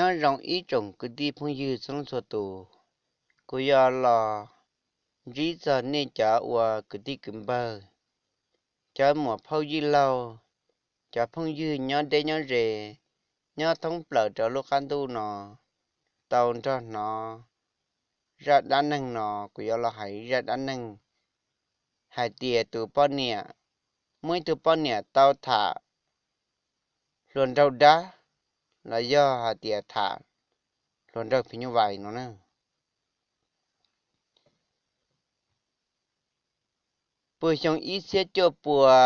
Nyob zoo ib tsoom kwv tij phooj ywg txhua leej txhua tus, kuv yuav los ntsib txog nej cov ua kwv tij kwv npawg, cov muam phauj yij laug, cov phooj ywg nyob deb nyob ze, nyob thoob plaws rau lub qab ntuj no tau nrog hnov zaj dab neeg no. Kuv yuav los hais zaj dab neeg hais tias tus poj niam, muaj ib tug poj niam tau tham hluas nraug dab, los yog hais tias tham hluas nraug phim nyuj vais no na. Puag xyoo ib txhiab cuaj pua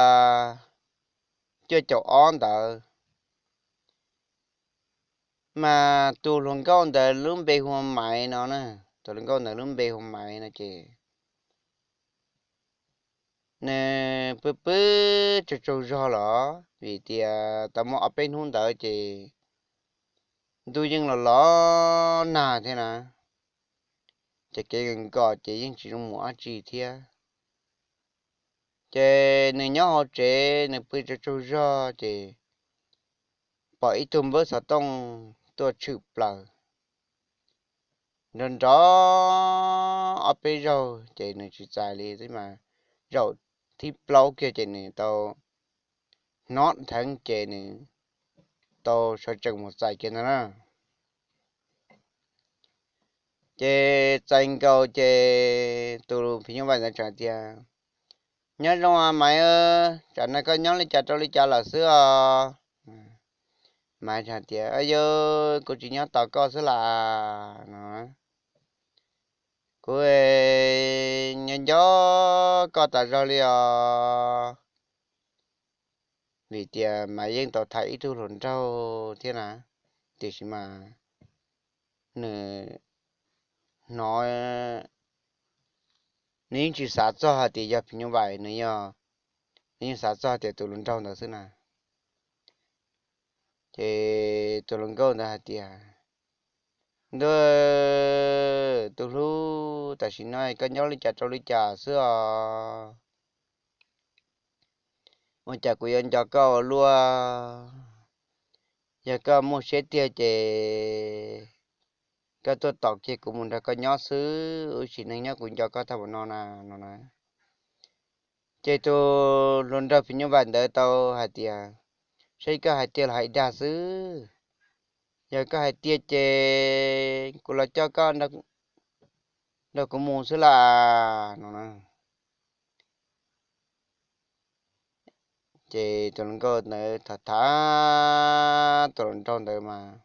cuaj caum ob ntawd, mas tus hluas nkauj ntawd lub npe hu ua Maiv no na. Tus hluas nkauj ntawd lub npe hu ua Maiv no ces nws pw pw tsaug tsaug zog los vim tias tau muaj ob peb hnub ntawd ces ntuj yeej los los nag thiab na, ces kev nkaus ces yeej tsis zoo mus dab tsi thiab. Ces nws nyob hauv tsev nws pw tsaug tsaug zog ces pom ib tug npawb xov tooj tuaj tshwm plaws nrov nrov ob peb zaug ces nws tsis txais li mas zaum thib plaub kiag ces nws tau hnov dheev ces nws tau sawv tsees mus txais kiag ntag na. Ces txais nkaus ces tus phim nyuj vais ntawd txawm tias, Nyob zoo Maiv, tsam no koj nyob li cas rau li cas lawm xwb os? Maiv tias, Yog kuv tsis nyob tos koj xwb las no, kuv nyob nco koj tas zog li os. Vim tias Maiv yeej tau tham ib tug hluas nraug thiab na, tiam sis mas nws hnov, nws yeej tsis xav txog hais tias yog phim nyuj vais, nws yog, nws yeej xav txog tias tus hluas nraug ntawd xwb na. Ces tus hluas nkauj ntawd hais tias, Ntuj, tus hlub, tam sim no koj nyob li cas rau li cas xwb os? Ua cas kuv yuav nco koj ua luaj? Yog koj muaj siab tiag ces koj tuaj tos kiag kuv mus nrog koj nyob xwb, ua sim neej nyob kuv nco koj tag npaum no na no na. Ces tus hluas nraug phim nyuj vais ntawd tau hais tias, Saib koj hais tiag los hais dag xwb. Yog koj hais tiag ces kuv los coj koj nrog kuv mus xwb las no na. Ces tus hluas nkauj ntawd tham tham tus hluas nraug ntawd mas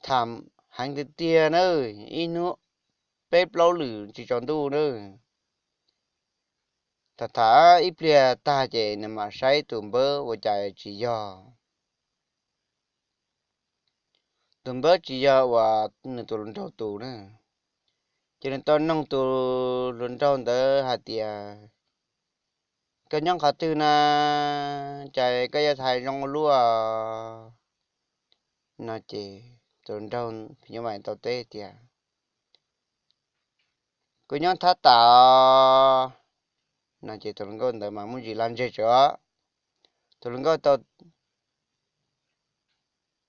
tham heev tiag tiag na, ib hnub peb plaub lwm tsis tsaus ntuj na. Tham tham ib pliag tag ces nws mam saib tus npawb ua cas tsis yog, tus npawb tsis yog uas nws tus hluas nraug tus na. Ces nws tau noog tus hluas nraug ntawd hais tias, Koj nyob qhov twg na, cas koj yuav tham zoo ua luaj? No ces tus hluas nraug phim nyuj vais tau teb tias, Kuv nyob thab tas no ces tus hluas nkauj ntawd mas muaj ntsis lag ntseg tsawv. Tus hluas nkauj tau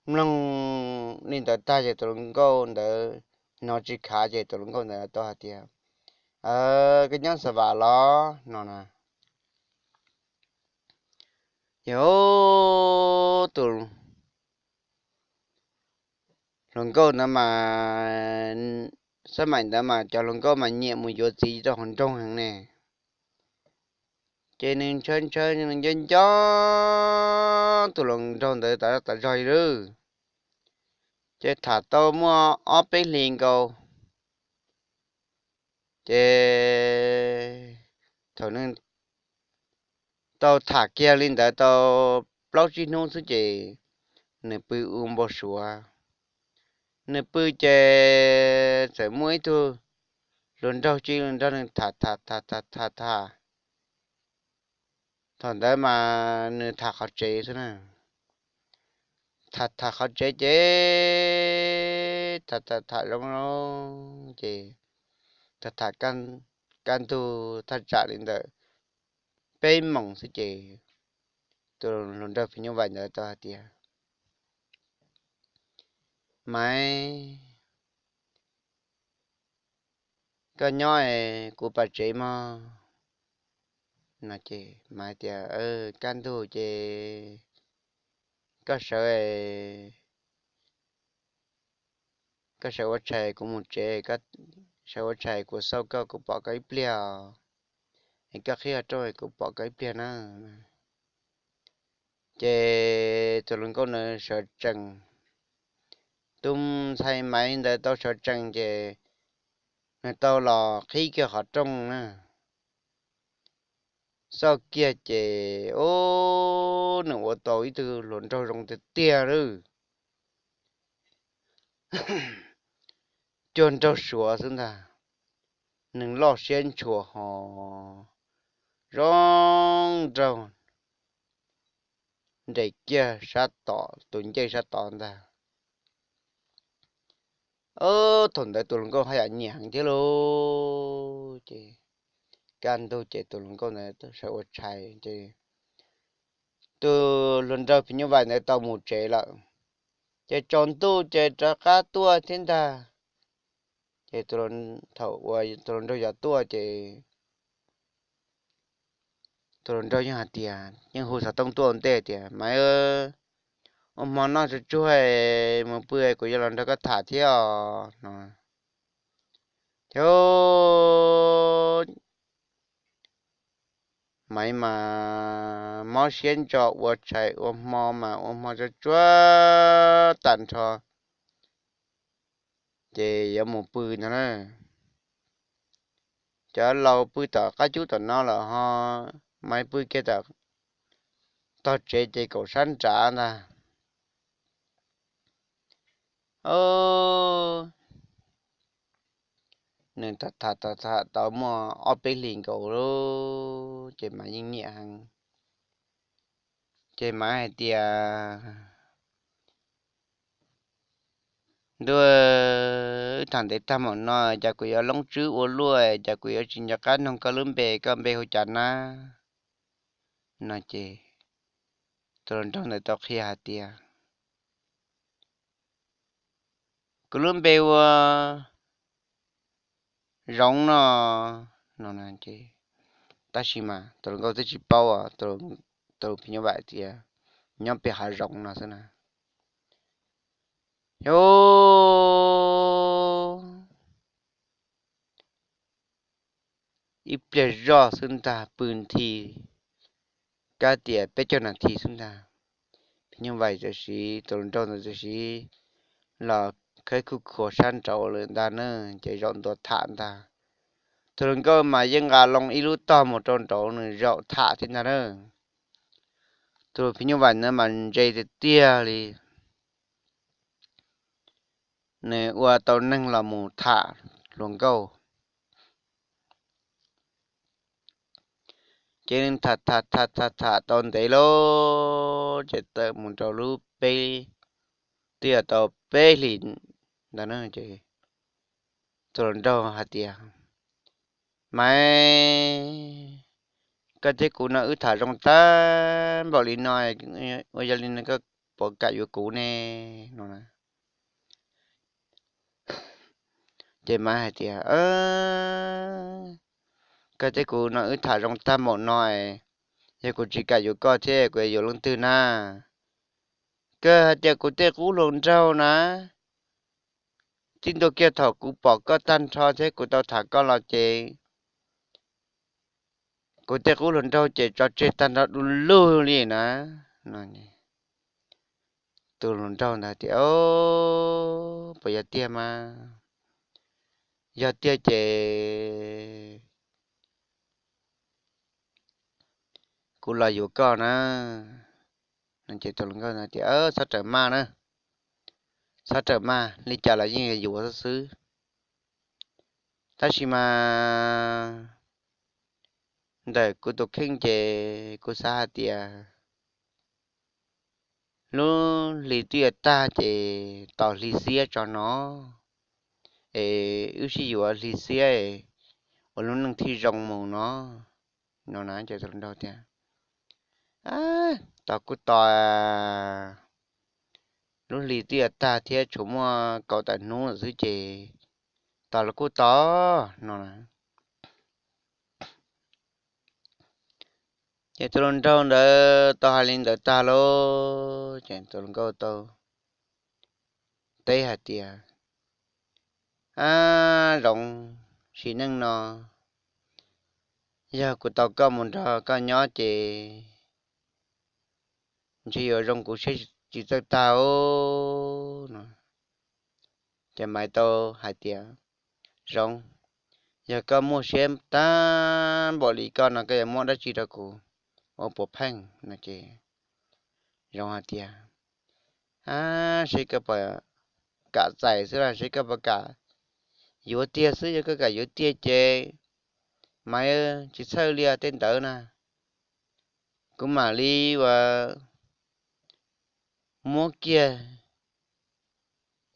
mloog li ntawd tag ces tus hluas nkauj ntawd hnov tsis khav ces tus hluas nkauj ntawd tau hais tias, Koj nyob Xa Vam los no na. Yog tus hluas nkauj ntawd mas, xab maim ntawd mas cov hluas nkauj mas nyiam mus yuav txiv rau hauv nroog heev ne. Ces nws ntshaw ntshaw nco nco tus hluas nraug ntawd tas zog li lawm. Ces tham tau muaj ob peb hlis nkaus, ces thaum nws tau tham kiag li ntawd tau plaub tsib hnub xwb ces nws pw ua npau suav. Nws pw ces txawm muaj ib tug hluas nraug ci nrog nws tham tham tham tham tham tham. Thaum ntawd mas nws tham qhov tsev xwb na. Tham tham qhov tsev ces tham tham tham zoo zoo ces tham tham kaj ntug thaj tsam li ntawm peb moos xwb ces tus hluas nraug phim nyuj vais ntawd tau hais tias, Maiv, koj nyob es kuv pais tsev mog. No ces Maiv tias, kaj ntug ces koj sawv, koj sawv ua tshais kuv mus tsev, sawv ua tshais kuv xauj koj, kuv pom koj ib pliag os. Es koj qhib qhov rooj kuv pom koj ib pliag na. Ces tus hluas nkauj ntawd sawv tsees, tus ntxhais Maiv ntawd tau sawv tsees ces nws tau los qhib kiag qhov rooj na. Xauj kiag ces ub, nws ua tau ib tug hluas nraug zoo tiag tiag lawm. Cuag nraug suav xwb ntag, nws loj siab ntshua ho zoo nraug, nres kiag sab tod, tus ncej sab tod ntag. Thaum ntawd tus hluas nkauj haj yam nyiam heev thiab lauj. Ces kaj ntug ces tus hluas nkauj ntawd sawv ua tshais ces tus hluas nraug phim nyuj vais ntawd tau mus tsev lawm. Ces tsaus ntuj ces rov qab tuaj thiab ntag. Ces thaum uas tus hluas nraug yuav tuaj ces tus hluas nraug yeej hais tias, yeej hu xov tooj tuaj ua ntej tias, Maiv, ua hmo noj tsuag tsuag mus pw, kuv yuav los nrog koj tham thiab os no. Ces Maiv mas mob siab ntso ua tshais ua hmo mas ua hmo tsuag tsuag tag nrho ces yuav mus pw no na. Cov laus pw tom qab cub tom no lawm ho Maiv pw kiag tom tog tsev ces kaum sab nrad ntag. Nws tham tham tham tau muaj ob peb hlis nkaus lawm ces Maiv yeej nyiam heev. Ces Maiv hais tias, Ntuj, wb tham ntev tag npaum no cas kuv yuav loob tswb ua luaj, cas kuv yuav tsis nco qab nug koj lub npe, koj npe hu cas na? No ces tus hluas nraug ntawd tau qhia hais tias, Kuv lub npe ua Zoov no. No ces, tab sis mas tus hluas nkauj twb tsis paub, tus phim nyuj vais tias nyob pem hav zoov no xwb na. Yog ib pliag zoj xwb ntag, pw nthi kab tias peb caug nas this xwb ntag, phim nyuj vais tam sim, tus hluas nraug ntawd tam sim los khawb khuj khuav sab nraud lawm ntag na, ces zaum ntua tham ntag. Tus hluas nkauj mas yeej nqa loo ib lub tog mus rau nraud nws zaum tham thiab ntag na. Tus phim nyuj vais ntawd mas ntse tiag tiag li, nws ua tau neeg los mus tham hluas nkauj. Ces tham tham tham tham tham tau ntev lawm ces tawm mus rau lub peb, twb yog tau peb hlis ntawd na, ces tus hluas nraug hais tias, Maiv, koj thiab kuv no wb tham zoo tag npaum li no, ua yog li no koj puas kam yuav kuv ne? No na. Ces Maiv hais tias, Koj thiab kuv no wb tham zoo tag npaum no, yog kuv tsis kam yuav koj thiab kuv yuav yuav leej twg na? Kawg hais tias kuv tej qub hluas nraug na, txij ntua kiag thaum kuv pom koj tag nrho thiab kuv tau tham koj los ces kuv tej qub hluas nraug ces tso tseg tag nrho du lug li na. Tus hluas nraug ntawd tias, Puas yog tiag mas? Yog tiag ces kuv los yuav koj na. Ces tus hluas nkauj ntawd tias, Txhob rawm maj na, txhob rawm maj, li cas los yeej yuav xwb xwb. Tab sis mas ntawm kuv tus kheej ces kuv xav hais tias lub hli twb yuav tag ces tos hli xiab tso no, es wb sib yuav hli xiab, ua lub neej thiaj zoo mus no. No na ces tus hluas nraug tias, Tos kuj tos, lub hli twb yuav tag thiab, tshuav muaj kaum tawm hnub xwb ces tos los kuj tos no. Ces tus hluas nraug ntawd tau hais li ntawd tag lauj, ces tus hluas nkauj tau teb hais tias, Ab Zoov, sim neej no yog kuv tau koj mus nrog koj nyob ces ntshe yuav zoo kuv siab tsis txawj tag no. Ces Maiv tau hais tias, Zoov, yog koj muaj siab tag npaum li koj no koj yuav muab dab tsi rau kuv ua puav pheej no? Ces Zoov hais tias, Ab, seb koj puas kam txais xwb los seb koj puas kam yuav tiag xwb. Yog koj kam yuav tiag ces Maiv tsis txhawj li tej ntawd na, kuv mam li ua muab kiag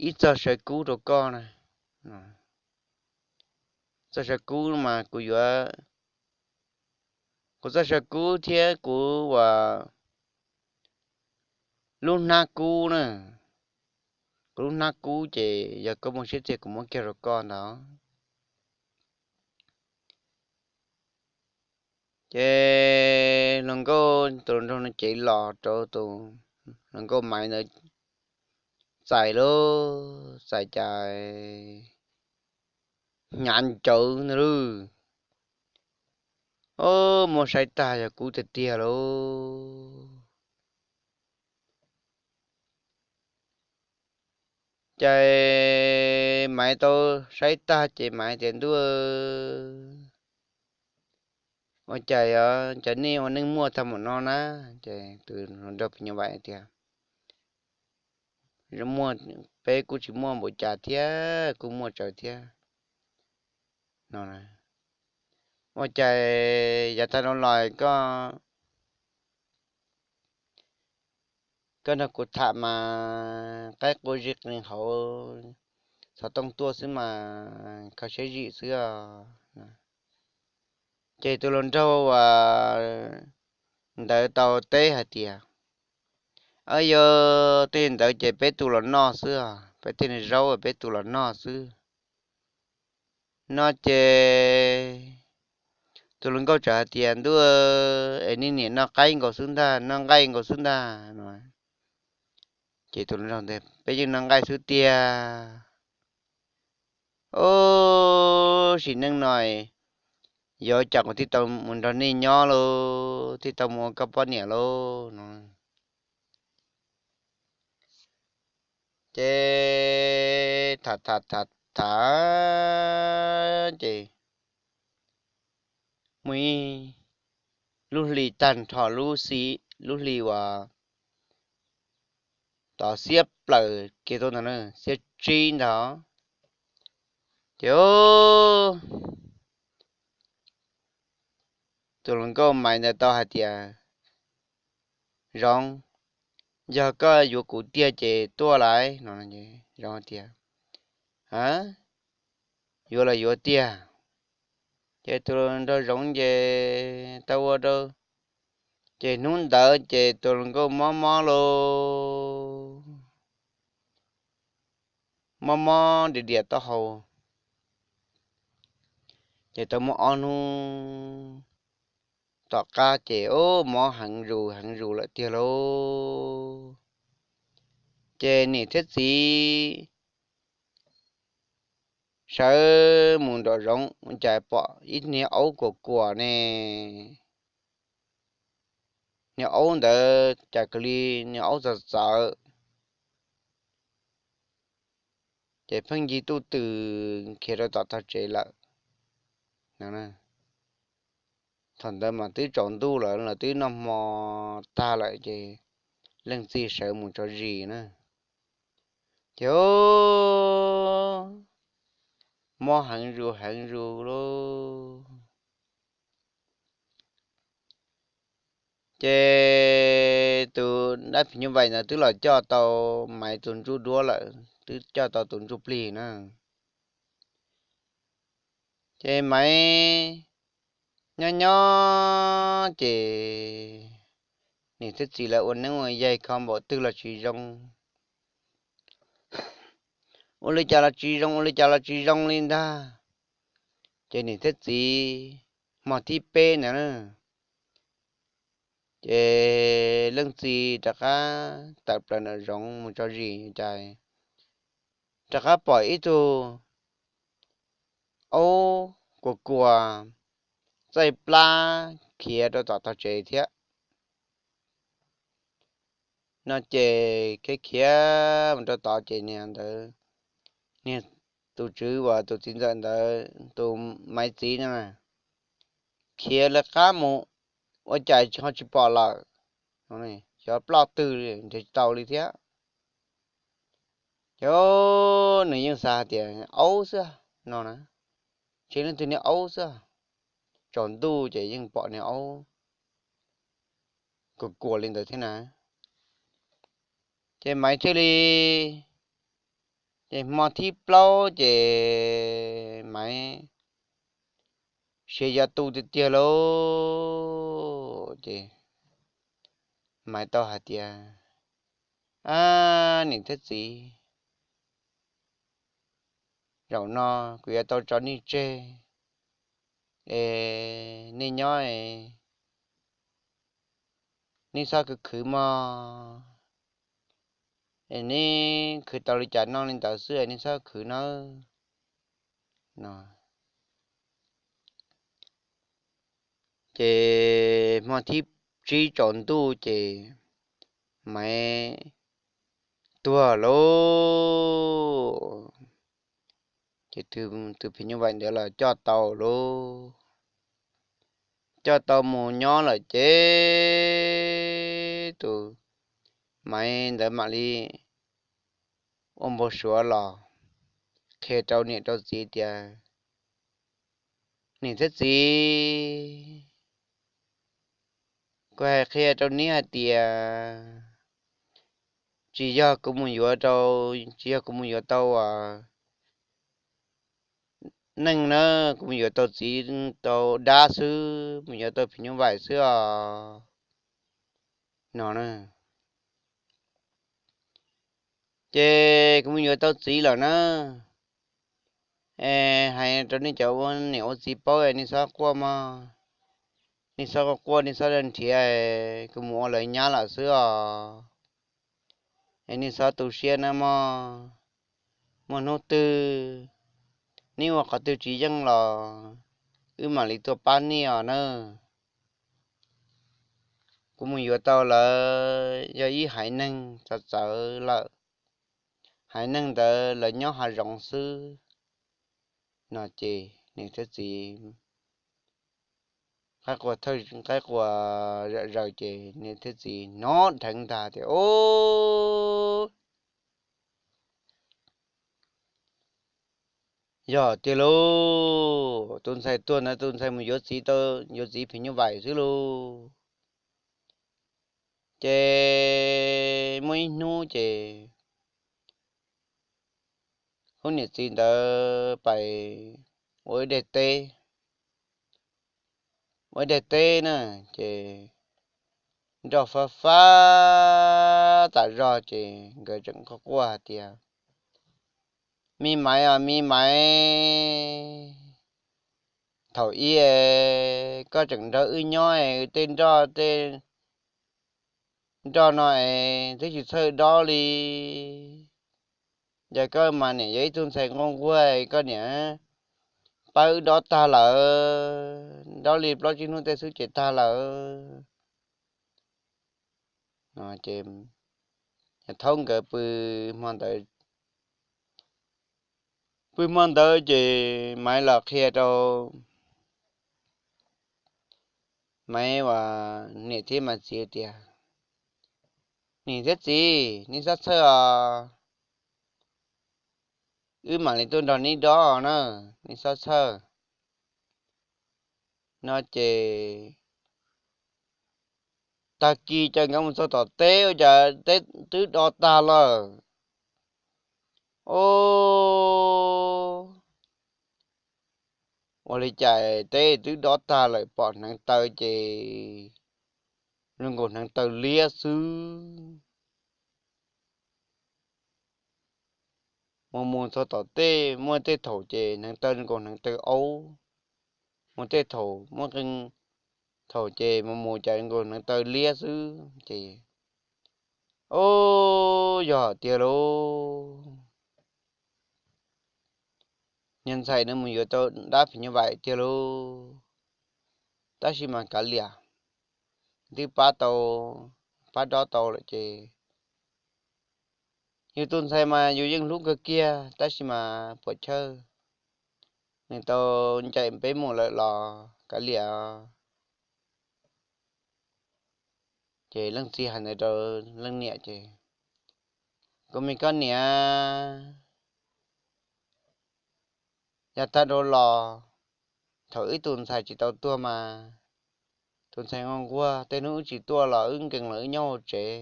ib txoj saw kub rau koj na. Txoj saw kub mas kuv yuav, kuv txoj saw kub thiab kuv ua lub hnab kub na, kuv lub hnab kub ces yog koj muaj siab tiag kuv muab kiag rau koj ntag. Ces hluas nkauj, tus hluas nraug no cev los rau tus hluas nkauj Maiv ntawd txais lauj, txais cas hnyav ncawv ntag lauj. Ob, muab saib tag yog kub tiag tiag lauj. Ces Maiv tau saib tag ces Maiv tias, Ntuj, ua cas, cas nej ua neej muaj tag mus no na? Ces tus hluas nraug phim nyuj vais tias, Peb kuj tsis muaj npaum cas thiab, kuj muaj tsawg thiab no. Ua cas yav tag no los koj, koj nrog kuv tham mas qaib qua zib qees hauv xov tooj tuaj xwb mas kho siab zim xwb os. Ces tus hluas nraug ntawd tau teb hais tias, Yog tej ntawd ces peb tu los noj xwb os, peb tej zaub peb tu los noj xwb no. Ces tus hluas nkauj txawm hais tias, Ntuj, es nej niam noj qaib nkaus xwb ntag, noj nqaij nkaus xwb ntag no. Ces tus hluas nraug tias, Peb yeej noj nqaij xwb tiag. Ob, sim neej no yuav cas kuv thiaj tau mus nrog nej nyob lauj, thiaj tau mus ua koj poj niam lauj no. Ces tham tham tham tham ces muaj ib lub hli tag nrho, lub xi, lub hli uas tov xiab plaws kiag tuaj ntag, xiab tsib ntag. Ces tus hluas nkauj Maiv ntawd tau hais tias, Zoov, yog koj yuav kuv tiag ces tuaj lauj no. Zoov tias, Yuav los yuav tiag. Ces tus hluas nraug Zoov ces tau ua rau, ces hnub ntawd ces tus hluas nkauj mob mob lauj, mob mob diam diam taub hau. Ces tau muaj ob hnub tom qab ces ub, mob heev zus heev zus lawm tiag lauj. Ces niam thiab txiv sawv mus nraum zoov cas pom ib niag aub kuam kuam ne, niag aub ntawd cas kawg li niag aub txawv txawv, ces pheej ncig tuj twm khiav rau tom tog tsev lawm. Thaum ntawd mas twb tsaus ntuj lawm, lawv twb noj hmo tag lawm ces leej txiv sawv mus tso zis na. Ces mob heev zus heev zus lauj. Ces tus dab phim nyuj vais ntawd twb los coj tau Maiv tus ntsuj duab lawm, twb coj tau tus ntsuj plig na. Ces Maiv nyob nyob ces niam thiab txiv lawv ua neeb ua yaig kho npaum twg los tsis zoo, ua li cas los tsis zoo, ua li cas los tsis zoo li ntag. Ces niam thiab txiv hmo thib peb ntawd, ces leej txiv rov qab tawm plaws nram zoov mus tso zis cas rov qab pom ib tug aub kuas kuas txaij plab khiav rau tom tog tsev thiab no ces khiav khiav mus rau tod ces niag ntawd, niag tus tswv uas tus txiv ntxawm ntawd tus maiv txiv no khiav lawv qab mus ua cas ho tsis pom lawm, xyov ploj twg nrhiav tsis tau li thiab. Ces nws yeej xav hais tias aub xwb no na, tseem leej twg niag aub xwb. Tsaus ntuj ces yeej pom niag aub kuas kuas li ntawd thiab na. Ces maiv thiaj li, ces hmo thib plaub ces maiv siav yov tu tiag tiag lauj. Ces maiv tau hais tias, ab, niam thiab txiv, zaum no kuv yuav tau tso nej tseg es nej nyob es nej txhob khwv khwv mog, es nej khwv tau li cas noj li ntawd xwb, nej txhob khwv nawb no. Ces hmo thib tsib tsaus ntuj ces maiv tuag lauj. Ces tus phim nyuj vais ntawd los coj tau lauj, coj tau mus nyob lawm ces tus maiv ntawd mam li ua npau suav los qhia rau niam rau txiv tias, niam thiab txiv, kuv hais qhia rau neb hais tias tsis yog kuv mus yuav rau, tsis yog kuv mus yuav tau neej na, kuv mus yuav tau txiv tau dab xwb, mus yuav tau phim nyuj vais xwb os no. Ces kuv mus yuav tau txiv lawm na, hais rau nej cov ua niam ua txiv paub nej txhob quaj mog, nej txhob quaj, nej txhob nrhiav, kuv mus ua lawv nyab lawm xwb os. Es nej txhob tu siab nawb mog, muaj hnub twg neb ua qhov twg tsis yeej los wb mam li tuaj pab nej os nawb. Kuv mus yuav tau lawv yog ib haiv neeg txawv txawv lawm, haiv neeg ntawd lawv nyob hav zoov xwb no. Ces niam thiab txiv qaib qua zom zaws ces niam thiab txiv hnov dheev ntag tias, Ub, yog tiag lauj, tus ntxhais tuag ntawd tus ntxhais mus yuav txiv, yuav txiv phim nyuj vais xwb lauj. Ces muaj ib hnub ces hub niam txiv ntawd pais ua ib daim teb, ua ib daim teb na, ces nroj fab fab tas zog ces nkawd tseem quaj quaj hais tias, Me maiv os me maiv, thaum ub koj tseem nrog wb nyob es tej nroj, tej nroj no es twb tsis txhawj dob li. Yog koj mas niam yog ib tug ntxhais nquag nquag, koj niam pab wb dob tag lawm, dob li plaub tsib hnub tej xwb ces tag lawm. Ces thaum nkawd pw hmo ntawd, pw hmo ntawd ces maiv los qhia rau maiv uas niam thiab maiv txiv tias, Niam thiab txiv, nej txhob txhawj os, wb mam li tuaj nrog neb dob na, nej txhob txhawj no. Ces tag kis ces nkawd mus txog tom teb ua cas teb twb dob tag lawm. Ub, ua li cas teb twb dob tag lawm pom hneev taw ces zoo nkaus hneev taw liab xwb. mus mus txog tom tej muaj tej thaum ces hneev taw zoo nkaus hneev taw aub, muaj tej thaum muaj qee thaum ces mus mus cas zoo nkaus hneev taw liab xwb ces, o, yog tiag lauj, niag ntxhais no mus yuav tau dab phim nyuj vais tiag lauj. Tab sis mas kav liam, twb pab tau, pab dob tau lawm ces yus tus ntxhais mas yus yeej hlub kawg kiag tab sis mas puas chawj, nws tau ncaim peb mus lawm los kav liam. Ces leej txiv hais ntawd rau leej niam ces, kuv me koj niam, yog tag dhau los, thaum wb tus ntxhais tsis tau tuag mas tus ntxhais nquag nquag, tej hnub wb tsis tuaj los wb nkees los wb nyob hauv tsev,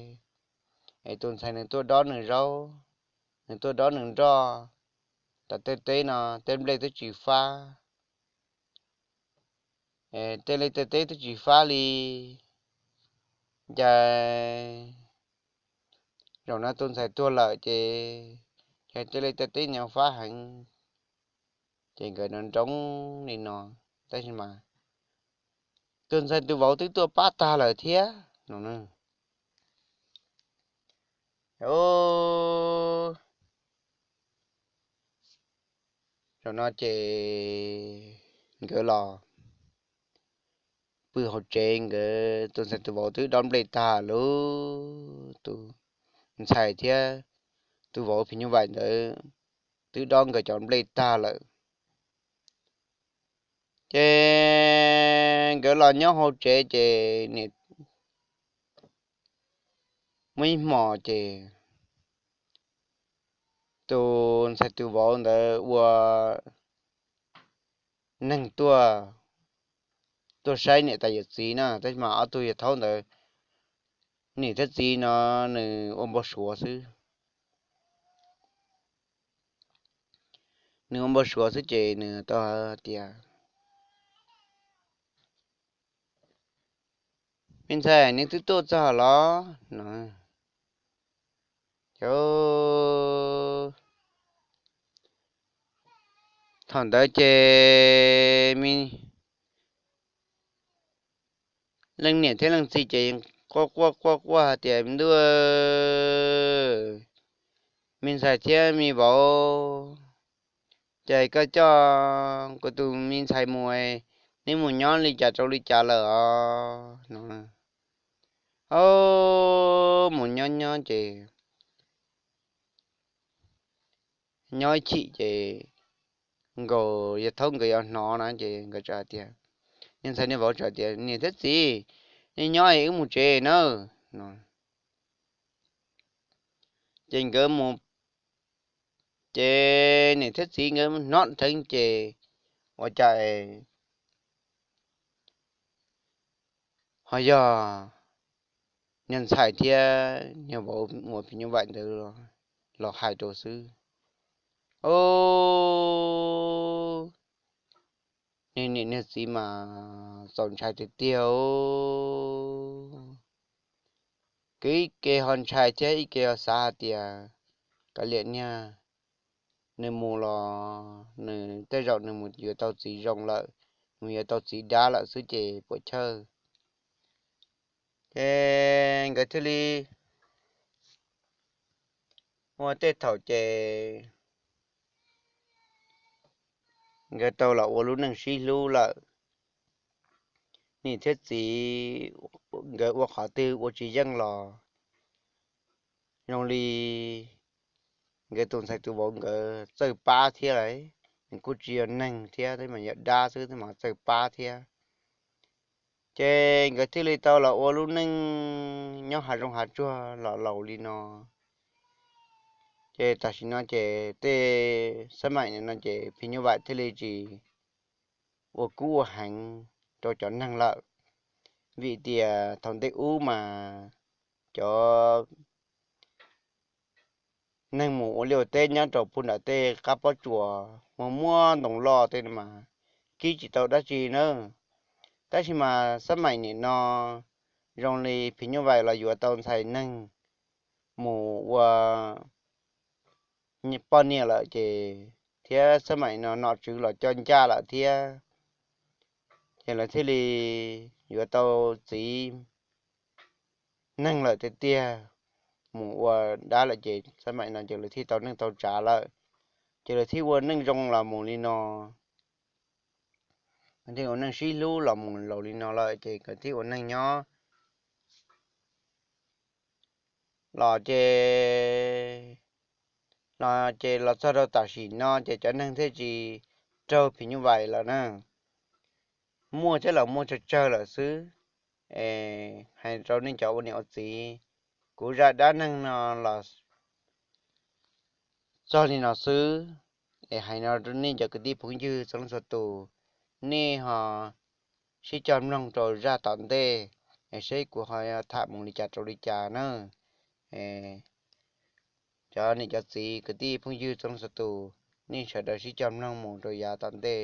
es tus ntxhais nws tuaj dob nws zaub, nws tuaj dob nws nroj, tom tej teb no tej nplej twb tsis fab, tej li tej teb twb tsis fab li. Cas zaum no tus ntxhais tuag lawm ces, ces tej li tej teb nyob fab heev. Ces nkawd nroo nroo li no, tab sis mas tus ntxhais tus vauv twb tuaj pab tag lawm thiab no. Zaum no ces nkawd los pw hauv tsev, nkawd tus ntxhais tus vauv twb dob nplej tag lawm, tus ntxhais thiab tus vauv phim nyuj vais ntawd twb dob nkawd cov nplej tag lawm. Ces nkawd los nyob hauv tsev ces nim muaj ib hmos ces tus ntxhais tus vauv ntawd ua neeg tuaj, tuaj saib niam tais yawm txiv na, tab sis mas ob tug yawg thaub ntawd, niam thiab txiv no nws ua npau suav xwb. Nws ua npau suav xwb ces nws tau hais tias, me ntxhais, neb twb tuaj txog los no. Thaum ntawd ces leej niam thiab leej txiv ces quaj quaj quaj hais tias, me ntuj, me ntxhais thiab me vauv, ces koj coj kuv tus me ntxhais mus, neb mus nyob li cas rau li cas lawm os no. Mus nyob nyob ces nyob ib chim ces nkaus yawg thaub nkawd yuav hnov na ces nkawd txawm hais tias, niag ntxhais niag vauv txawm tias, niam thiab txiv, nej nyob es wb mus tsev nawb no. Ces nkawd mus, ces niam thiab txiv nkawd hnov dheev ces ua cas ho yog niag ntxhais thiab niag vauv uas phim nyuj vais ntawd los hais rau xwb. Niag niam niag txiv mas txaus ntshai tiag tiag. Kwv ib ke ho ntshai thiab ib ke ho xav hais tias, kav liam niag, nws mus los nws tej zaum nws mus yuav tau txiv zoo lawm, mus yuav tau txiv dab lawm xwb ces puas chawj. Ces nkawd thiaj li ua tej thaum ces nkawd tau los ua lub neej sib hlub lawm. Niam thiab txiv nkawd ua qhov twg ua tsis yeej los zoo li nkawd tus ntxhais tus vauv nkawd txawj pab thiab lawm, nws kuj tsis yog neeg thiab, tej mas yog dab xwb tej mas txawj pab thiab. Ces nkawd thiaj li tau los ua lub neej nyob hav zoov hav tsuag los laus li no. Ces tam sim no ces tej xab maim no ces phim nyuj vais thiaj li tsis ua kub ua heev rau cov neeg lawm, vim tias thaum ntej ub mas cov neeg mus ua liaj ua teb nyob rau puag nram tej qab pob tsuas muaj muaj ntoo loj tej no mas kib tsis tau dab tsi na. Tab sis mas xab maim nim no zoo li phim nyuj vais los yuav tau ntxhais neeg mus ua poj niam lawm ces, thiab xab maim no nom tswv los coj ncaj lawm thiab, ces lawv thiaj li yuav tau txiv neeg lawm tiag tiag mus ua dab lawm ces xab maim no ces lawv thiaj tau neej tau tsav lawm, ces lawv thiaj ua neej zoo los mus li no, thiaj ua neej sib hlub los mus laus li no lawm ces nkawd thiaj ua neej nyob los ces, los ces los txog rau tam sim no ces cov neeg thiaj tsis raug phim nyuj vais lawm na. Muaj thiab los muaj tsawg tsawg lawm xwb. Hais rau nej cov ua niam ua txiv, kuv zaj dab neeg no los txog li no xwb. Es hais no rau nej cov kwv tij phooj ywg txhua leej txhua tus, nej ho sib cog mloog rau zaj tom ntej, es seb kuv ho tham mus li cas rau li cas na. Cov niam cov txiv kwv tij phooj ywg txhua leej txhua tus, nej sawv daws sib cog mloog mus rau yav tom ntej,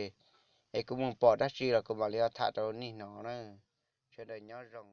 es kuv mus pom dab tsi los kuv mam li ho tham rau nej hnov na. Sawv daws nyob zoo.